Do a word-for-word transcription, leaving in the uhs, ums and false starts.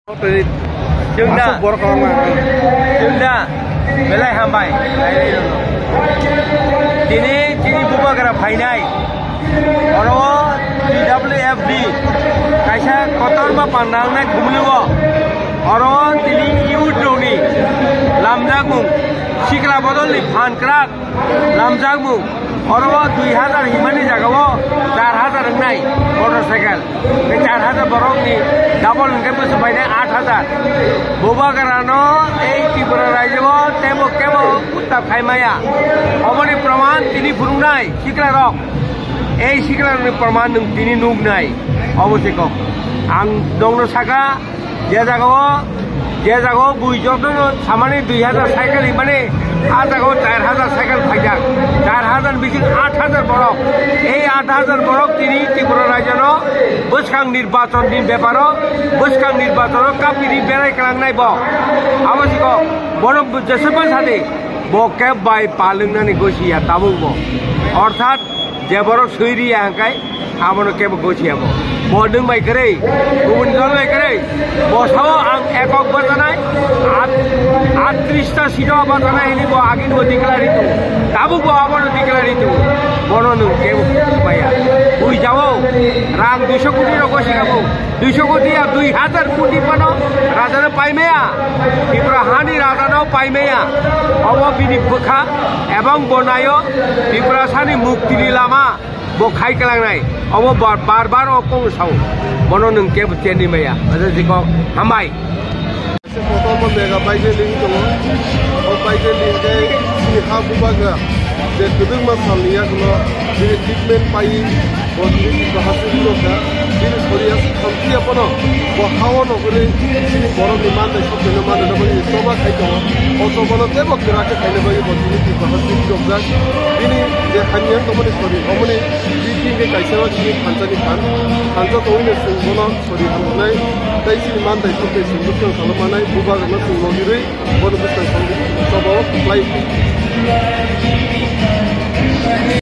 Chwng da. Aswk borok kwbangma. Chwng da. Belai hambai. Tini chini bubagra phainai. Oro T W F D kaisa kotorma panda wngnai Khumulwng o. Oro tini youth rokni lamjakmung sikla bodolni phan kwrak lamjakmung. Oro o dui hazar himani jaga o char hazar wngnai motorcycle. Tei char hazar borokni double hwnkhe bwswk bainai aat hazar. Bubagrano ei Tripura rajyo o teibo kebo kutta khai maya. Oboni proman tini phunuknai siklarok. Ei siklarokni proman nwng tini nuknai. Obo se kok. Ang nokno saka, je jaga o, je jaga o bui jotono samani dui hazar cycle himani, a jaga o char hazar cycle phaijak. Char hazar bising aat hazar borok. Ei aat hazar borok tini Tripura rajyono bwskang nirbachon ni beparo, bwskang nirbachono kapiri berai kwlangnai bo. Abo se kok. Bono jeswk sadi, bo keb bai palwngnani gosi ya tabuk bo. Orthat je borok swi riya hwnkhe, abono kebo gosi ya bo. Bo nwng bai kwrwi, kubun dol bai kwrwi. Bo sao ang ekok bajanai, at-, attrista sito bajanai hini bo agini bo declare tu. Tabuk bo abono declare tu. Bono nwng kebo maya. Bui jao, rang duiso koti rok gosi kabo. Duiso koti ya dui hazar koti phano rajano paimaya. Tripura hani rajano paimaya. Obo bini bwkha ebong bo naio Tripura sani muktini lama bo khai kwlangnai. Obo bar bar, bar o kok sao. Bono nwng kebo chenni maya. Aja jikok hambai. Kotorma mega bike rally tongo. O bike rally hwnkhe chini ha bubagra je kwbangma salni yagulo bini treatment paiwi bo tini Tripura haste phunukha. Bini sori aswk hamkhe ya phano bo ha-o nogwi chini borokni mantai sokpheno manna bagwi choba khai tongo. O chobano teibo kwrak khe khaina bagwi bo tini Tripura haste phunukjak. Bini je hamya tongmani sori, omoni bikingkhe kaisa no chini thansa ni phan. Thansa tongwino chwng bono sori hamjaknai, tei chini mantai sokphai chwng bwskang salo manai, bubagrano chwng nogirwi bono bwskang salo choba o kwplai.